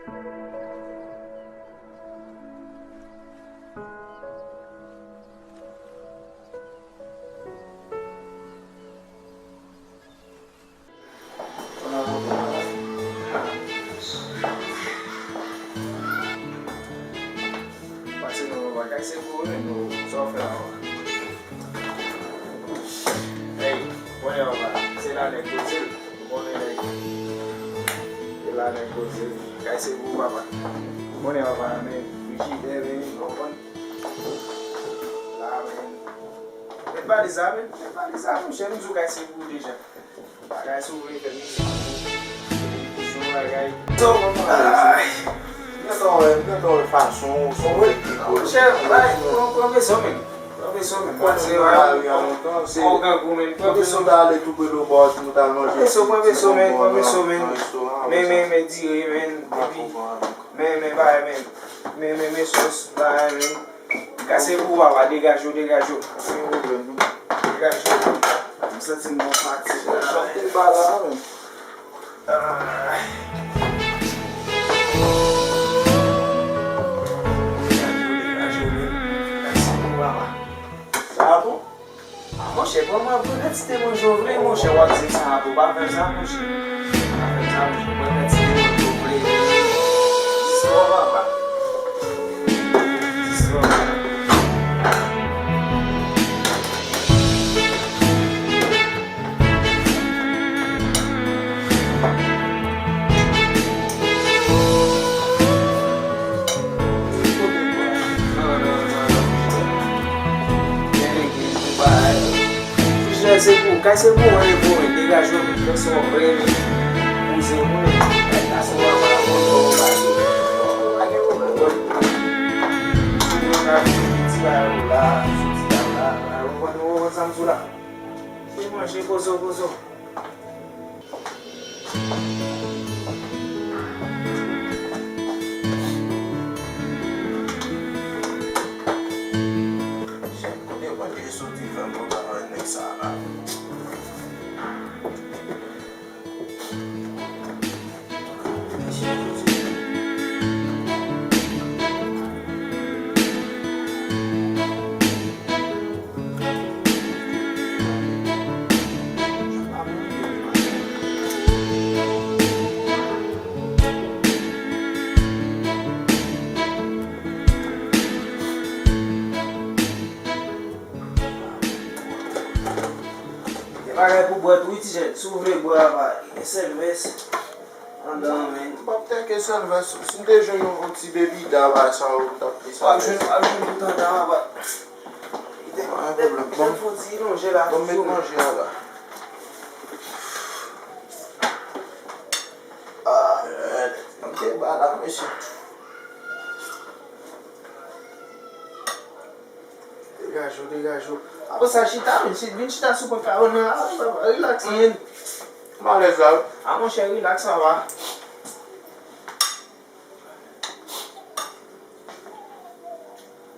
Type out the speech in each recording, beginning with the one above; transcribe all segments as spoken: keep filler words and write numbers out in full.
Pase non, papa, kay se pou ou menm, non, sa w fè la, papa? Hey, konnen, papa, se la nèg koze, ou konnen nèg. Se la nèg koze, kay se pou ou, papa. Ou konnen, papa, men, frijidè, men, ou konprann? La, men. Met valiz la, men, met valiz la, monchè, m di w kay se pou ou deja. Bagay si w vle fè mizik, televizyon, bagay. Ay. M gentan wè, m gentan wè fason w, sa w mete kò. Monchè, bay, pran, pran peso, men. Pran peso, men. Pase, pran peso, men. Pran peso, pran peso, men. Pran peso, men. Men, men, men, dire, men. Epi, men, men, bagay, men. Men, men, men, sos, bagay, men. Kase pou papa, degaje w, degaje w. Degaje w. M santi m gon fatig la. Chante ba la, men. Ay. Degaje w, degaje w, men. Kase pou papa. Sa bon? A, monchè, pran mwen, pran kantite manje w vle, monchè, w ap di m sa a pou pa fè sa, monchè. Pa fè sa, monchè, pran kantite manje w vle. Dis lò, papa. Dis lò. Frijidè se pou ou, kay se pou ou, men pou mwen, degaje w, men fè sa w vle, men bouze w, men kay kase w, papa, konn ou pase. Pa gen pwoblèm, bòy. Ti bagay ou la, ti bagay ou la, ou konn, ou konn sa m di w la. Se manje, poze w, poze w. Kote yo pa te soti fè m kontan avèk nèg sa la. Gen bagay pou bwè tou wi, ti jèn. Si w vle bwè, papa, gen sèlvès. Andan, men. M p ap tèke sèlvès. Si m te jwenn yon, yon ti bebida, bagay sa yo, m t ap plis alèz. W ap jwenn, w ap jwenn tout andan, papa. Pa gen pwoblèm. Bon. Fon ti lonje la. Bon, met manje a la. Ah, m te ba la, mesye. Degaje w, degaje w. Apre sa, chita, vin, chi-, vin chita sou pwen kawon nan la, wi, papa, rilaks, man. M alèz la, wi. A, monchè, rilaks, papa.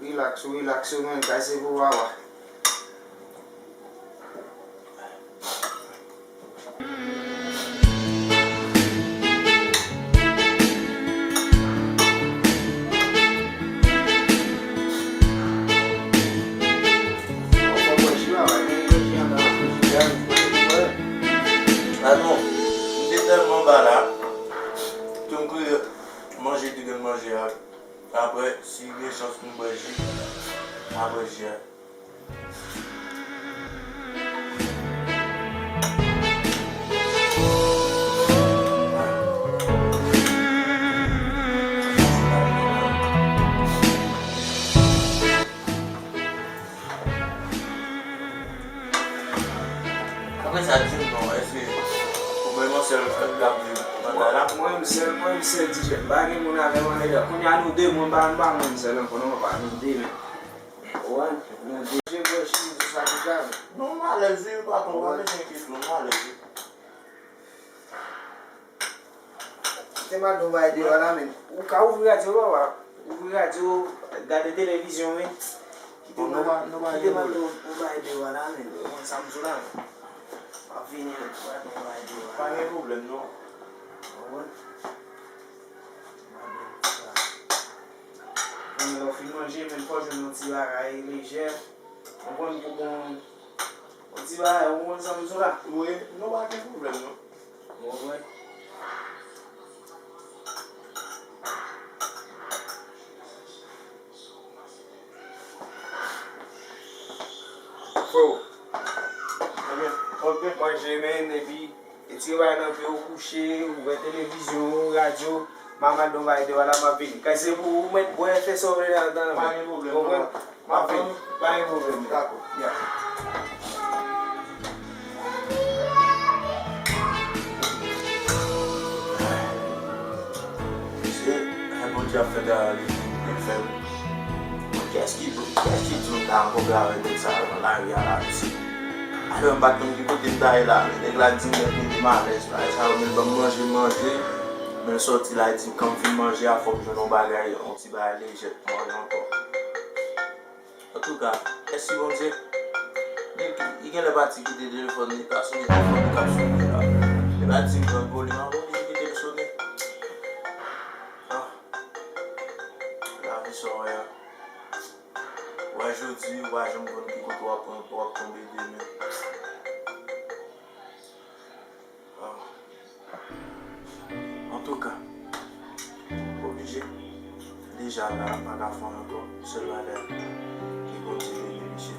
Rilaks ou, rilaks ou, men, kay se pou papa. Patwon, m te tèlman ba la, ke m kriye manje ti grenn manje a. Apre, si gen chans, m bwè ji. M a bwè ji a. Apre sa, di m non, èske ou menm yon sèl k ap viv nan kay la? Mwen menm sèl, mwen menm sèl ti jèn. M pa gen moun avè m anndan. Kounye a nou de, mwen pa, m pa menm sèl ankò non, papa, nou de menm. Ou konprann? Nou de. Je vwè chili di sa ki grav. Non, m alèz wi, patwon, pa bezwen enkyete w, m alèz wi. Kite m al di yon bagay deyò la, men. Ou ka ouvri radyo, papa. Ouvri radyo, gade televizyon, men. Kite m al, kite m al di yon bagay deyò la, men. Ou konn sa m di w la, men. M ap vini, men. M al di yon bagay deyò la. Pa gen pwoblèm, non. Ou konprann? Lè w fin manje, men fò w jwenn yon ti bagay lejè. Konprann pou bon, yon ti bagay, ou konprann sa m di w la? Wi, non, pa gen pwoblèm, non. Ou konprann? Fò. Ok, ok. Manje, men, epi Retire bagay nan pye w, kouche, ouvè televizyon, radyo, m a mande yon bagay deyò la, m ap vini. Kay se pou ou mèt bwè, fè sa w vle ladan. Pa gen pwoblèm, papa. M ap vini. Pa gen pwoblèm. Dakò. Ya. Mesye, lè Bondye ap fè travay li, li fè l. Kiyès ki, kiyès ki di nou ta rankontre avèk nèg sa yo nan lari a la, mesye? Alò, m pa t konn ki kote m ta ye la, men nèg la di m nèg li te malèz la. E sa yo menm ban m manje, m manje, men l sòti la, li di m kan m fin manje a, fò m jwenn yon bagay, yon ti bagay lejè pou manje ankò. Antouka, mèsi Bondye. Li, li genlè pati kite telefòn li, ta sonnen telefòn li k ap sonnen la. Li pa di m pran volim, an, oblije kite l sonnen. Ah. Lavi sa w wè a. Ou wè jodi, ou pa janm konn ki kote w ap pran, w ap tonbe demen. Ah. Antouka, oblije. Deja la, m pa ka fè anyen ankò. Sèl bagay, ke Bondye beni misye.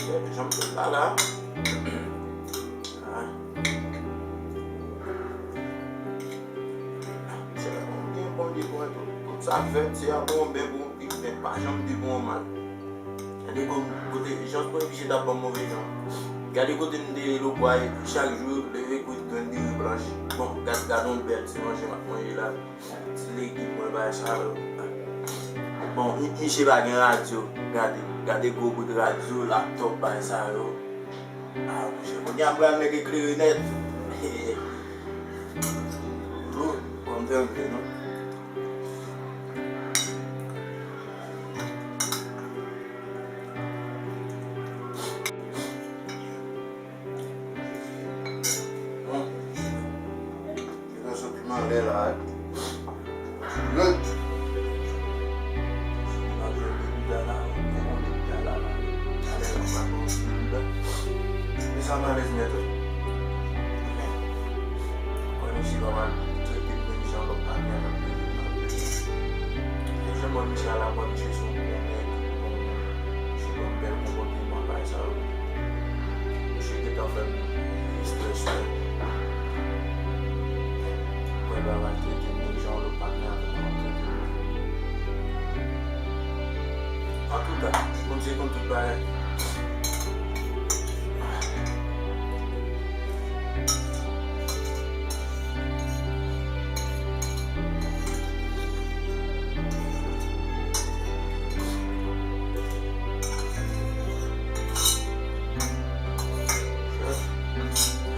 Gade jan m fè l la, la. Ah. Se la pou m gen bon de pwen tou. Tout sa k fèt, se a bon, ben bon. Li pa janm di bon mal. Gade kon-, kote, jan premye misye t ap ban m move jan. Gade kote m te ye lobwa, chak jou, leve kwit grenn diri blanch. Bon, gad, gad yon bèl ti manje m ap manje la. Ti legim mwen, bagay sa yo. Bon, mi-, misye pa gen radyo. Gade, gade gwo bout radyo, laptòp, bagay sa yo. Ah, monchè, kounye a m pral nèg eklere nèt. Bon, m fè vle, non? Bon. Li nan soti nan lè la, wi. Red. Mwen jwenn de bouda la, mwen jwenn de bouda la, la. Talè mwen pral pran yon ti bouda. Men sa m alèz nèt, wi. Mwen, misye pa mal trete m menm jan lòt patnè ap trete m nan. Mwen jwenn mwen misye a la, mwen misye se yon bon nèg, bon, misye gen yon bèl konpòteman, bagay sa yo. Misye gentan fè m estrès, wi. Mwen pa mal trete m menm jan lòt patnè avè m ap trete m. Antouka, Bondye konn tout bagay.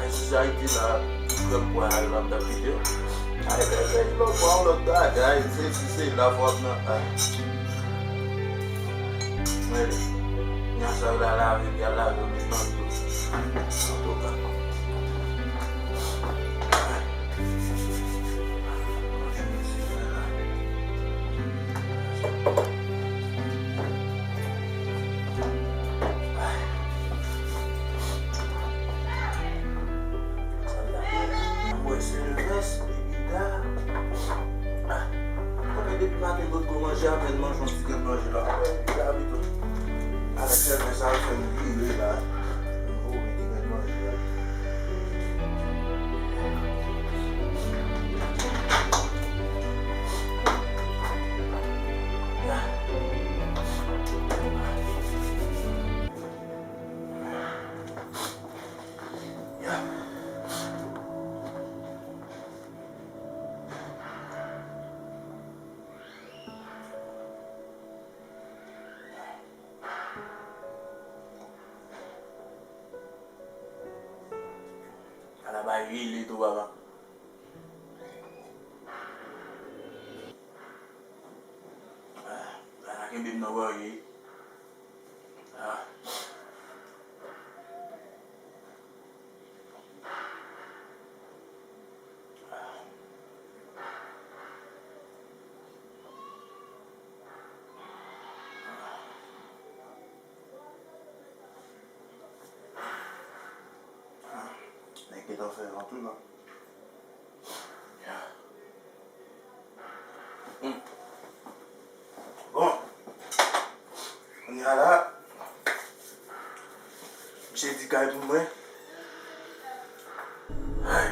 Ay, si sa ite la, tout lòt pwa a, yo ap t ap kite yo. Ay, ay, ay, lòt pwa, lòt bagay, se si se la fò ap nan, ay. Men, nya sa yo la lave, y a lave, yo met nan dlo. Antouka. Mwen se lès, bibida. Ah, konnen depi maten potko manje, apèn manje yon ti grenn manje la. Mwen, bibida pito. Avèk sèlman sa, fè m vire la. M vomi ti grenn manje la. Ala bay rele tou, papa. Ah, ala kenbe m nan wòye. Ah. Zafè an tou la. Ya. Hmm. Bon. Kounye a la, misye di kay pou mwen. Ay.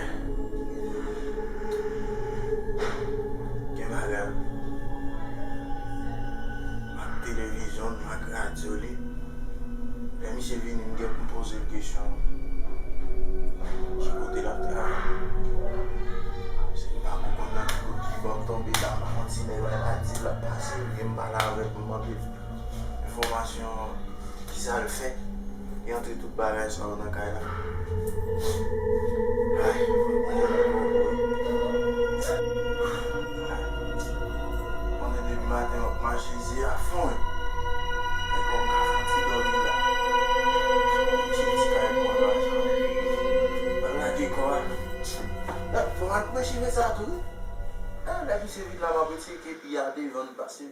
Gen bagay. M ak televizyon, m ak radyo li. Lè misye vini, m gen pou m poze l kesyon sou kote l ap travay. Se m pa konprann nan ki kote ki bò m tonbe la, m pa konn si nèg la pa di l ap pase, oubyen m pale avèk m mande l enfòmasyon, kisa l fè, e antre tout bagay sa yo nan kay la. Ay, mwen menm, konnen depi maten w ap mache, zye a fon wi. Men kòm ka fè yon ti dòmi la. Misye ti kay pran lajan. Al lage kò a. Fò m al koupe cheve sa tou wi. Ah, lè misye vin la, m ap retire kepi a devan l pase.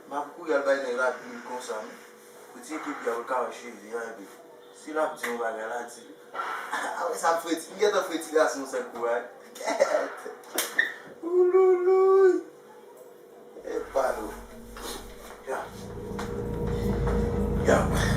M ap kouri al bay nèg la bil konsa, men. Retire kepi a pou l ka wè cheve a, epi si l ap di yon bagay la, di li. Apre sa, m freti, m gentan freti gason yon sèl kou a. Kèt! Ouloulouyy! Epa nou. Ya. Ya.